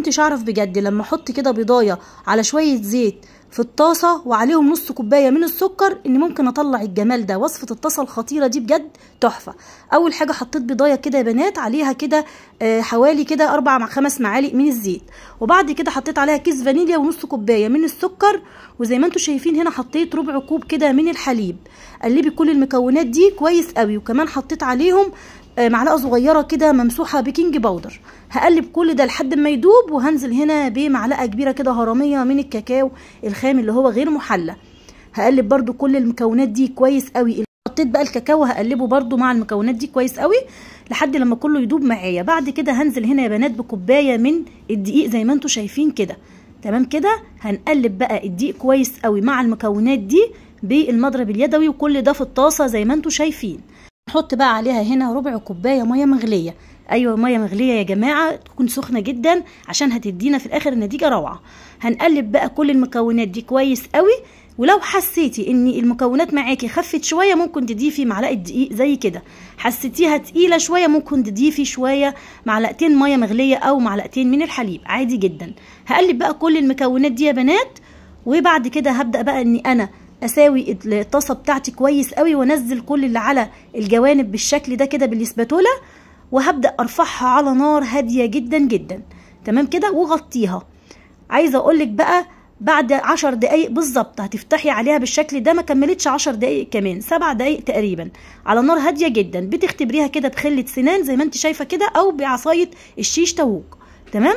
كنتش اعرف بجد لما احط كده بيضايه على شوية زيت في الطاسه وعليهم نص كوباية من السكر ان ممكن اطلع الجمال ده. وصفه الطاسه الخطيرة دي بجد تحفة. اول حاجة حطيت بيضايه كده يا بنات عليها كده حوالي كده 4 مع 5 معالق من الزيت، وبعد كده حطيت عليها كيس فانيليا ونص كوباية من السكر، وزي ما انتم شايفين هنا حطيت ربع كوب كده من الحليب. قلبي كل المكونات دي كويس قوي، وكمان حطيت عليهم معلقه صغيرة كده ممسوحة baking powder. هقلب كل ده لحد ما يدوب، وهنزل هنا بمعلقه كبيرة كده هرميه من الكاكاو الخام اللي هو غير محلى. هقلب برده كل المكونات دي كويس قوي. حطيت بقى الكاكاو هقلبه برده مع المكونات دي كويس قوي لحد لما كله يدوب معايا. بعد كده هنزل هنا يا بنات بكوبايه من الدقيق زي ما انتم شايفين كده. تمام كده، هنقلب بقى الدقيق كويس قوي مع المكونات دي بالمضرب اليدوي، وكل ده في الطاسه زي ما انتم شايفين. نحط بقى عليها هنا ربع كوباية مية مغليه. ايوه مية مغليه يا جماعة، تكون سخنة جدا عشان هتدينا في الاخر النتيجة روعه. هنقلب بقى كل المكونات دي كويس قوي، ولو حسيتي ان المكونات معاكي خفت شوية ممكن تضيفي معلقه دقيق زي كده، حسيتيها تقيلة شوية ممكن تضيفي شوية معلقتين مية مغليه او معلقتين من الحليب عادي جدا. هقلب بقى كل المكونات دي يا بنات، وبعد كده هبدا بقى اني انا اساوي الطاسه بتاعتي كويس قوي، وانزل كل اللي على الجوانب بالشكل ده كده بالاسباتولا، وهبدا ارفعها على نار هادية جدا جدا. تمام كده، وغطيها. عايزه اقولك بقى بعد 10 دقايق بالظبط هتفتحي عليها بالشكل ده، ما كملتش 10 دقايق، كمان 7 دقايق تقريبا على نار هادية جدا. بتختبريها كده بخله سنان زي ما انت شايفه كده، او بعصاية الشيش تاووك. تمام،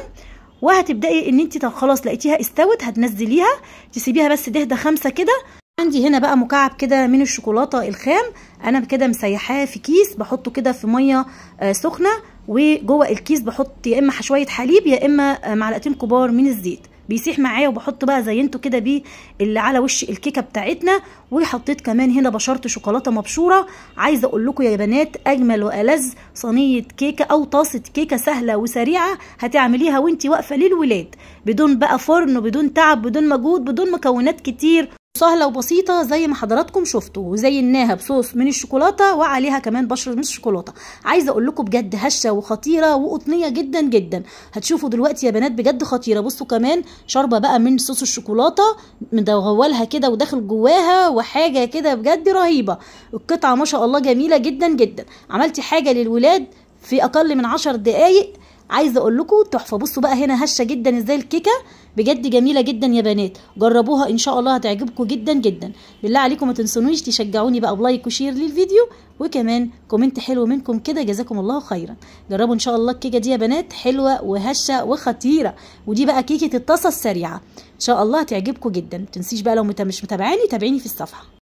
وهتبداي ان انت خلاص لقيتيها استوت هتنزليها، تسيبيها بس تهدى 5 كده. عندي هنا بقى مكعب كده من الشوكولاتة الخام، انا كده مسيحاه في كيس، بحطه كده في مية سخنة، وجوه الكيس بحط يا اما شوية حليب يا اما معلقتين كبار من الزيت، بيسيح معايا. وبحط بقى زينته كده بيه اللي على وش الكيكه بتاعتنا. وحطيت كمان هنا بشرت شوكولاتة مبشوره. عايزه اقول لكم يا بنات اجمل والذ صينية كيكة او طاسه كيكة سهلة وسريعة هتعمليها وانتي واقفة للولاد، بدون بقى فرن وبدون تعب بدون مجهود بدون مكونات كتير، سهلة وبسيطة زي ما حضراتكم شفتوا. وزيناها بصوص من الشوكولاتة وعليها كمان بشره من الشوكولاتة. عايزه اقول لكم بجد هشه وخطيرة وقطنيه جدا جدا، هتشوفوا دلوقتي يا بنات بجد خطيرة. بصوا كمان شاربه بقى من صوص الشوكولاتة مدغولها كده وداخل جواها، وحاجه كده بجد رهيبة. القطعة ما شاء الله جميلة جدا جدا. عملتي حاجة للولاد في اقل من 10 دقائق، عايزه اقول لكم تحفة. بصوا بقى هنا هشه جدا ازاي الكيكه، بجد جميلة جدا يا بنات، جربوها ان شاء الله هتعجبكم جدا جدا. بالله عليكم ما تنسونيش تشجعوني بقى ب like و share للفيديو، وكمان comment حلو منكم كده، جزاكم الله خيرا. جربوا ان شاء الله الكيكه دي يا بنات، حلوة وهشه وخطيرة، ودي بقى كيكة الطاسه السريعة، ان شاء الله هتعجبكم جدا. ما تنسيش بقى لو مش متابعاني تابعيني في الصفحة.